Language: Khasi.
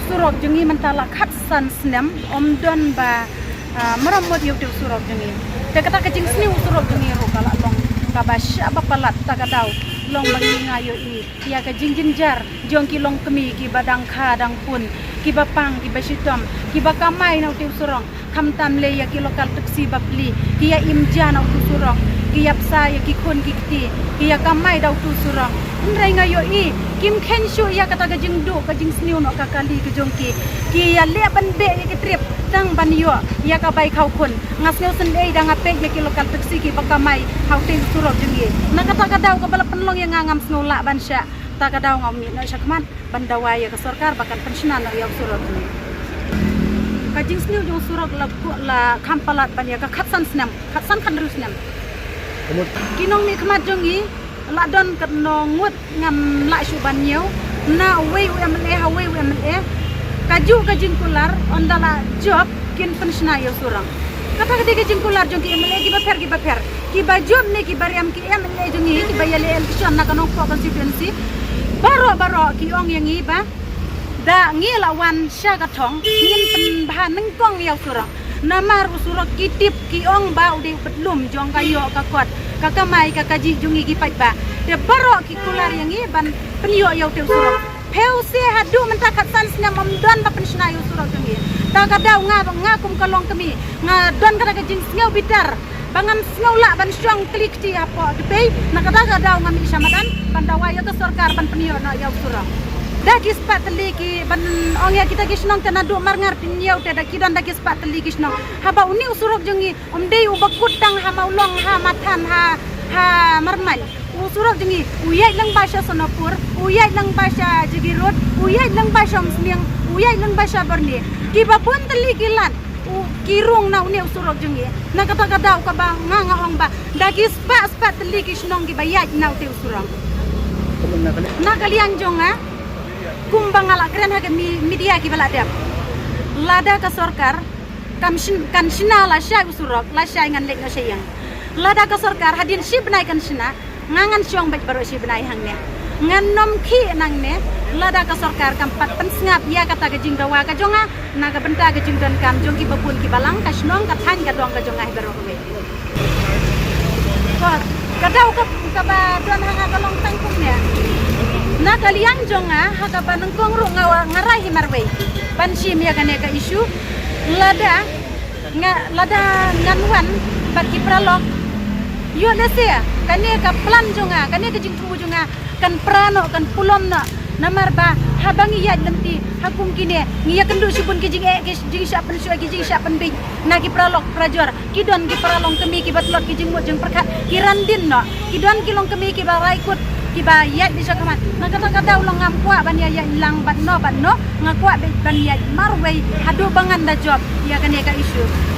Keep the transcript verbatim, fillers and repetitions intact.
Surok jong ngi mynta la khatsan snem ym don ba, ah, maramot ïa u tei u surok jong ngi. Te kata ka jingsniew u surok jong ngi ruh ka la long kaba shah ba palat. Ta ka daw long ba ngi nga ïohi ïa ka jingjynjar jong ki longkmie kiba dang kha dang pun, kiba pang kiba shitom, kiba kamai na u tei u surok. Khamtam lei ïa ki local taxi ba pli, ki ïa im ja na u tei u surok, ki ïa bsa ïa ki khun ki kti, ki ïa kamai da u tei u surok. Hynrei nga ïohi kim kheiñ shuh ïa kata ka jingduh ka jingsniew noh ka kali ka jong ki. Ki ïa leh ban beh ïa ki trip tang ban ïoh ïa ka bai khaw khun. Nga sngew sngewsih da nga peit ïa ki local taxi kiba kamai ha u tei u surok jong ngi. Na kata ka daw kaba la pynlong ïa nga ngam sngew lah ban shah. Ta ka daw ngam mih noh shakhmat ban dawa ïa ka sorkar ba kan pynshna noh ïa u surok jong ngi. Ka jingsniew jong u surok la ku-, la kham palat ban ïa ka khatsan snem, khatsan khathynriew snem. Ki nongmihkhmat jong ngi la don katno ngut ngam lah shuh ban ñiew. Na uwei u MLA ha uwei u MLA, kajuh ka jingkular, ynda la jop kin pynshna ïa u surok. Kata ka dei ka jingkular jong ki MLA kiba pher kiba pher. Kiba jop ne kiba riam ki MLA jong ngi kiba ïa leh election na ka Nongpoh constituency, baroh baroh ki ong ïa ngi ba da ngi la wan sha ka thong ngin pynbha nyngkong ïa u surok. Namar u surok ki tip ki ong ba u dei u bedlum jong ka ïoh ka kot, ka kamai ka kajih jong ngi ki paidbah. Te baroh ki kular ïa ngi ban pynïoh ïa u tei u surok. Phi ïohi haduh mynta khatsan snem ym don ba pynshna ïa u surok jong ngi. Ta ka daw nga, nga kum ka longkmie nga don kata ka jingsngew bitar ba ngam sngew lah ban shong kli kti hapoh Dubai. Na kata ka daw nga mih sha madan ban dawa ïa ka sorkar ban pynïoh noh ïa u surok. Da ki spah tylli ki ban ong ïa kita ki shnong te naduh Marngar pynïoh te da ki don da ki spah tylli ki shnong. Haba une u surok jong ngi ym dei uba kut tang ha Mawlong, ha Mathan, ha, ha Marmain. U surok jong ngi u ïaid lyngba sha Sonapur, u ïaid lyngba sha Jigirot, u ïaid lyngba sha Umsning, u ïaid lyngba sha Byrni. Kiba bun tylli ki lad u, ki rung na une u surok jong ngi. Na kata ka daw kaba nga, nga ong ba da ki spah spah tylli ki shnong kiba ïaid na u tei u surok. Na ka liang jong nga, kumba nga la kren ha ka mi-, media kiba la dep, lada ka sorkar kam shin-, kan shna lashai u surok, lashai ngan leit noh sha ïing. Lada ka sorkar hadien shi bnai kan shna, nga ngan shong beit baroh shi bnai hangne. Ngan nym khih nangne lada ka sorkar kam pat pynsngap ïa kata ka jingdawa ka jong nga na ka bynta ka jingdonkam jong kiba bun kiba lang, ka shnong, ka thaiñ, ka dong ka jong nga hi baroh kawei. Ka daw ka, kaba don ha nga ka long tang kumne. Na ka liang jong nga ha kaba nyngkong ruh nga, nga rai hi marwei ban shim ïa kane ka issue. Lada nga, lada ngan wan bad ki paralok, ïoh lehse kane ka plan jong nga, kane ka jingthmu jong nga kan pra noh, kan pulom noh. Namar ba haba ngi ïaid lynti ha kum kine ngi ïakynduh shibun ki jingeh, ki jingshah pynshoh, ki jingshah pynbiej na ki paralok parajor. Ki don ki paralok kmie kiba tlot ki jingmut jingpyrkhat, ki randin noh. Ki don ki longkmie kiba rai kut, kiba ïaid beit shakhmat. Na kata ka daw long ngam kwah ban ïa ïaid lang bad no bad no, nga kwah beit ban ïaid marwei haduh ba ngan da jop ïa kane ka issue.